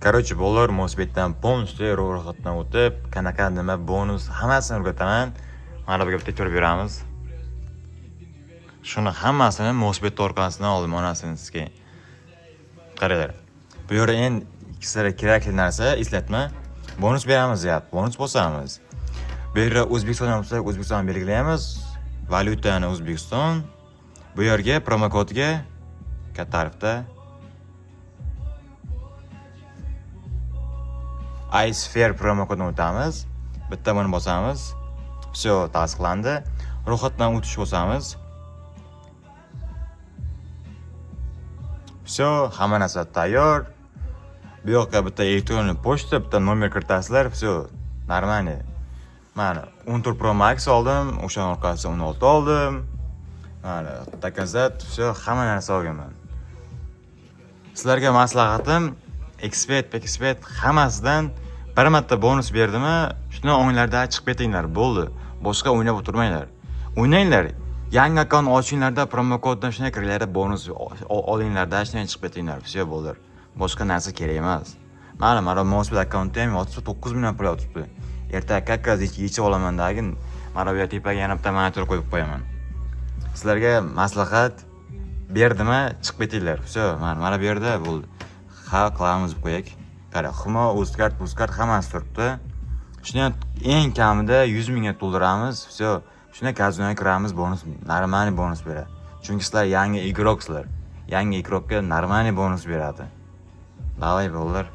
Короче, bolalar, Mosbetdan полностью ro'yxatdan o'tib, qanaqa nima bonus hammasini o'rgataman. Mana bu bitta ko'rib beramiz. Shuni hammasini Mosbet orqasidan oldim onasini sizga. Qaranglar. Bu yerda endi sizlarga kerakli narsa eslatma. Bonus beramiz deyapti. Bonus bosamiz. Bu yerda O'zbekistondan bo'lsa, O'zbekistonni belgilaymiz. Valyutani O'zbekiston. Bu yerga promokodga katta harfda iSphere promokodini o'tamiz. Bitta buni bosamiz. Всё, tasdiqlandi. Ro'yxatdan o'tish bosamiz. Всё, hamma narsa tayyor. Bu yoqqa bitta elektron pochta, bitta nomer kiritasizlar, всё, нормально. Mana 14 Pro Max oldim, o'shani orqasidan 16 oldim. Mana доказать, всё, hamma narsa olganman. Sizlarga maslahatim, Expert, Expert hammasidan bir marta bonus berdimi, shundan o'yinlarda chiqib ketinglar, bo'ldi. Boshqa o'ynab o'tirmanglar. O'ynanglar. Yangi akkaunt ochinglarda promokoddan shunday kiringlar, bonus olinglarda shunday chiqib ketinglar. Всё, bo'ldi. Boshqa narsa kerak emas. Mana Mosbet akkauntda ham yotibdi, 9 million pul yotibdi. Ertaga как раз yechib olaman dagin, mana bu yer tepaga yana bitta monitor qo'yib qo'yaman. Sizlarga maslahat berdimi, chiqib ketinglar. Всё, mana bu yerda bo'ldi. Ha, qilamiz deb qo'yak. Qara, Humo, Uzcard, Uzcard hammasi turibdi. Shuni eng kamida 100 mingga to'ldiramiz. Всё, shunda kazinoga kiramiz, bonus, нормальный bonus beradi. Chunki sizlar yangi игрок sizlar. Yangi игрок ka нормальный bonus beradi. Давай, bolalar.